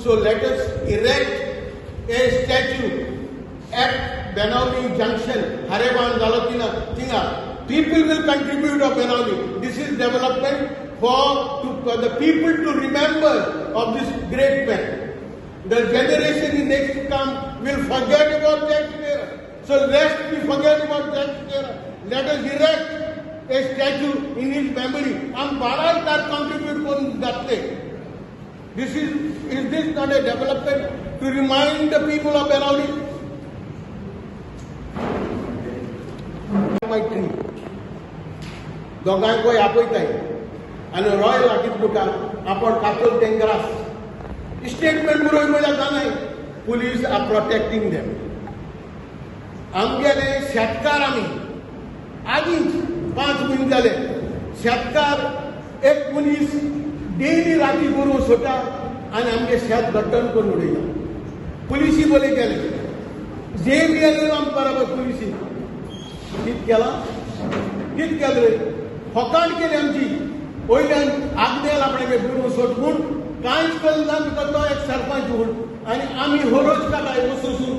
So let us erect a statue at Benaulim junction. हरेबान जालो थिंगा थिंगा people will contribute of Benaulim. This is development for the people to remember of this great man. The generation in next to come will forget about Jack Sequeira. So lest we forget about Jack Sequeira, let us erect a statue in his memory. आम बाराय तार contribute करून जातले. This is this not a development to remind the people of Benaulim? My tree. दोगांयकूय आपयताय आनी royal लागीं तुका आपण कातल तें ग्रास स्टेटमेंट बरोय म्हणल्यार जाणाय police are protecting them. आमगेले शेतकार, आमी आदींच 5 म्हयने जाले, शेतकार एक मनीस डेली राती करून सोडटा आनी आमगे शेत गट्टन करून उडयता. पुलिसी बोले गेले जे बी आले आम बरोबर पुलिसी कित केलां, कित केलें रे? फकांड केली आमची. वयल्यान आग्नेल आपणागे बुडून सोड म्हूण कांयच केलें ना, बिकॉज तो एक सरपंच म्हूण आनी आमी होरोज काडा वचून.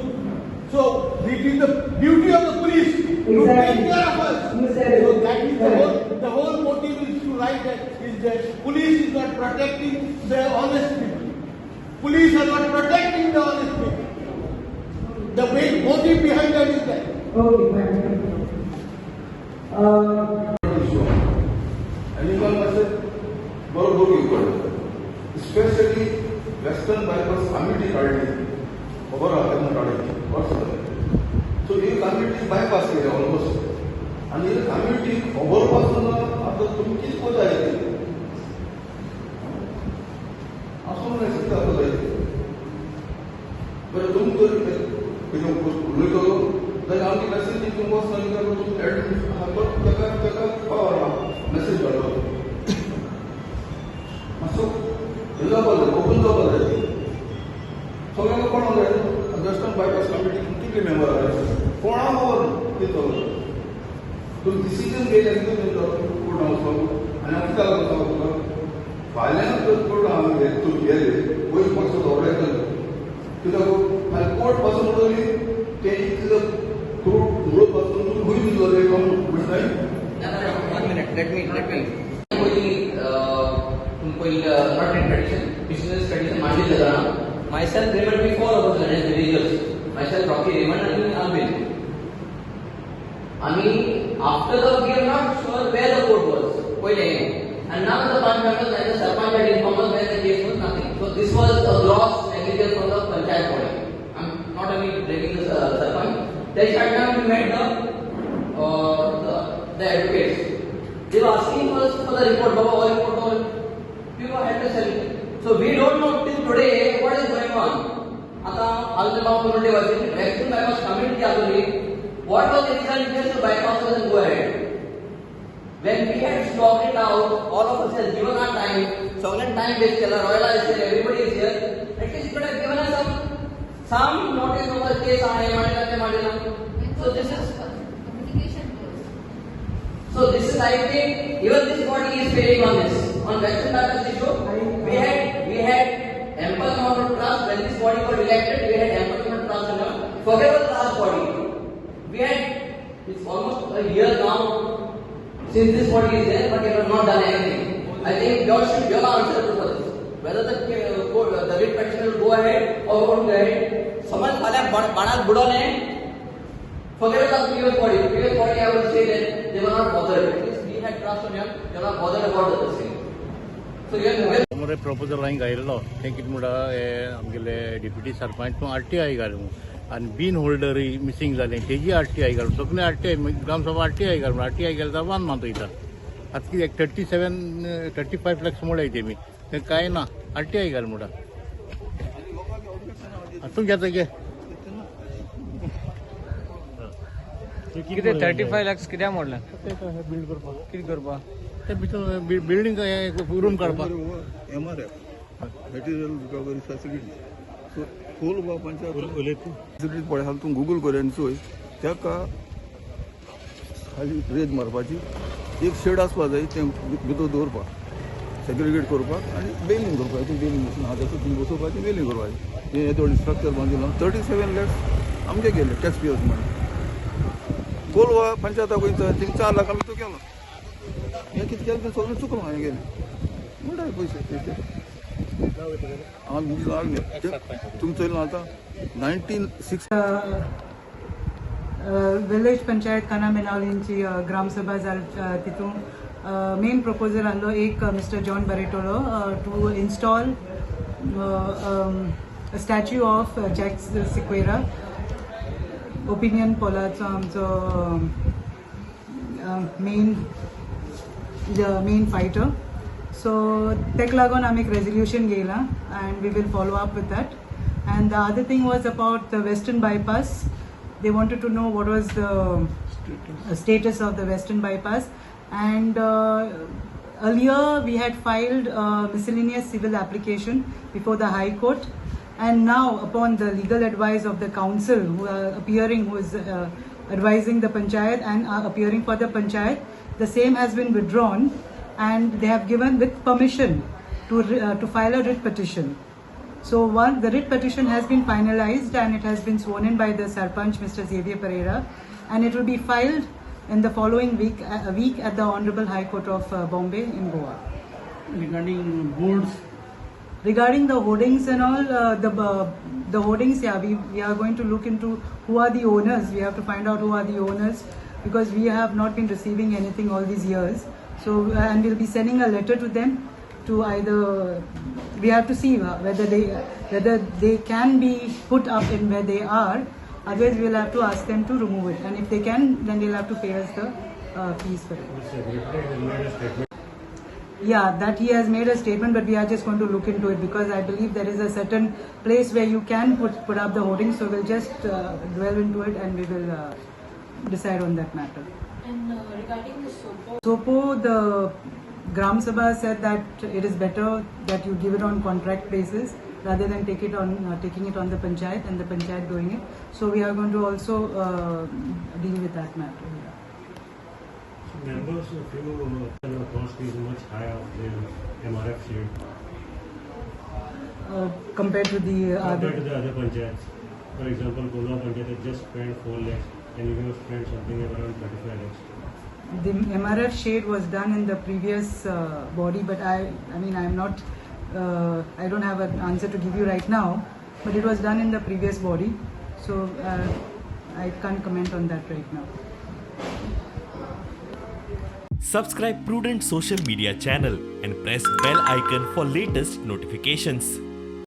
So it is the duty of the police to take care of us. You said it. So that is the whole motive is to write that is that police is not protecting the honest people. Police are not protecting the honest people. The main motive behind that is that. Okay, fine. Animal मातशें बरो बरोवंक पडटा. Specially western bypass committee काडली, खबर आहा केन्ना काडली, वर्स जालें. सो ही कमिटी बायपास केली ऑलमोस्ट आनी ही कमिटी खबर पासून ना. आतां तुमी कितें करता ती आसूंक जाय, कितें आसूं जाय. बरें, तुमी तर कितें उलयतलो जाल्यार आमची मॅसेज तुमकां वचना. तुमी एडमिन आहा तो ताका पावर आहा मॅसेज धाडपाचो. मातसो हे जावपा जाय, ओपन जावपा जाय, सगळ्यांक कोणाक जाय. वेस्टर्न बायपास कमिटी कितले मेंबर आहा, कोणाक खबर ना कितें चलता. तुमी डिसिजन घेयले कितें तुमचो कोर्टान वचपाक आनी हांव कित्याक लागून सांगता तुका, फाल्यां जर कोर्टान आमी तुमी गेले वयर मातसो दवरायतले कित्याक फाल्यां कोर्ट पासून म्हणटली ते इतलो कोर्ट मुळो पासून तुमी खंय दितलो रे म्हणटाय. No, one minute. Let me. पयलीं पयलीं not in tradition, business tradition मांडिल्लें जाणा. Myself, there will be four of us as villagers. Myself, Rocky, Raymond and Alvin. आणि after the we are not sure where the court was. पयलें and none of the panch members, neither sarpanch had informed us where the case was, nothing. So this was a gross negligence from the panchayat body. I'm not only blaming the sarpanch. Then time we met the advocates. They were asking us for the report, Baba, all report, all. We were had to sell it. So we don't know till today what is going on. आता आमचे बाबा म्हणले western bypass committee आसली. What was the reason just to bypass us and go ahead? When we had stopped it out, all of us has given our time, सगळ्यांनी time waste केला, Royal is here, everybody is here. At least you could have given us some notice of the case आहे मांडला ते मांडला. So this is Communication was. So this is, I think, even this body is failing on this. On Western Bypass issue, we had ample amount of trust when this body got elected. We had ample amount of trust in her. Forget about the last body. We had it's almost a year now since this body is there, but we have not done anything. I think you all are answerable for this. Whether the writ petition will go ahead or won't go ahead. समज फाल्यां बाणाक बुडवलें. Forget about the previous body. The previous body, I would say that they were not bothered. At least we had trust on them. They were not bothered about the thing. So you have मरे proposal हांवें घायल्लो तें कितें म्हणटा, हे आमगेले deputy sarpanch तूं RTI घाल म्हणून आनी बीन होल्डरूय मिसींग जालें तेजी आरटीआय घाल. सगळें आरटीआय, ग्रामसभा आरटीआय घाल. आरटीआय गेले जाल्यार वन मंथ वयता. आतां कितें 37, 35 लॅक्स म्हणल्याय तेमी, तें कांय ना. आरटीआय घाल म्हणटा. तूं घेता घे. कितें 35 लॅक्स कित्याक मोडलें? बिल्ड करपाक. कितें करपाक? ते भितर बिल्डींग, रूम काडपाक. MRF, material recovery facility. So whole Goa panchayat facility पळय जाल्यार तूं गुगल कर आनी चोय, ताका खाली रेत मारपाची एक शेड आसपा जाय, तें भितर दवरपाक. सेग्रिगेट करपाक आनी बेलिंग करपाक. हितून बेलिंग मशीन आहा तेतून थंय बसोवपाचें, बेलिंग करपाचें. हें येदें व्हडलें स्ट्रक्चर बांदिल्लो, 37 लॅक्स आमगे गेले टॅक्स पेयर्स मनी. कोलवा पंचायताक वयता, थिंग 4 लाख आमी तो केलो. हें कितें केलें तें सगळें चुकलां. हें गेलें म्हणटा पयशे ते हांव तुमी चोयलें आतां 19 6. विलेज पंचायत काना बेनावलींची ग्रामसभा जाल. तितून मेन प्रपोजल आहलो एक मिस्टर जॉन बरेटोलो to install statue of Jack Sequeira, opinion पोलाचो आमचो मेन फायटर. सो तेका लागून आमी एक रेजोल्युशन घेयलां and we will follow up with that. And the other thing was about the Western Bypass. They wanted to know what was the status of the Western Bypass. And earlier we had filed a miscellaneous civil application before the High Court. And now, upon the legal advice of the counsel who are appearing, who is advising the panchayat and are appearing for the panchayat, the same has been withdrawn, and they have given with permission to file a writ petition. So one, the writ petition has been finalized and it has been sworn in by the Sarpanch, Mr. Xavier Pereira, and it will be filed in the following week, a week at the Honorable High Court of Bombay in Goa. Regarding boards? Regarding the hoardings and all, the hoardings, yeah, we are going to look into who are the owners. We have to find out who are the owners because we have not been receiving anything all these years. So, and we'll be sending a letter to them to either, we have to see whether they can be put up in where they are. Otherwise, we'll have to ask them to remove it. And if they can, then they'll have to pay us the fees for it. Yeah, that he has made a statement, but we are just going to look into it because I believe there is a certain place where you can put up the hoarding. So we'll just dwell into it and we will decide on that matter. And regarding the Sopo, Sopo, the Gram Sabha said that it is better that you give it on contract basis rather than taking it on the panchayat and the panchayat doing it. So we are going to also deal with that matter. Yeah. Members, a few cost is much higher than MRF shade. Compared to the compared other to the other panchayats. For example, Goa Panchayat has just spent 4 lakhs and you have spent something around 35 lakhs. The MRF shade was done in the previous body, but I mean, I'm not, I don't have an answer to give you right now, but it was done in the previous body, so I can't comment on that right now. Subscribe Prudent Social Media channel and press bell icon for latest notifications.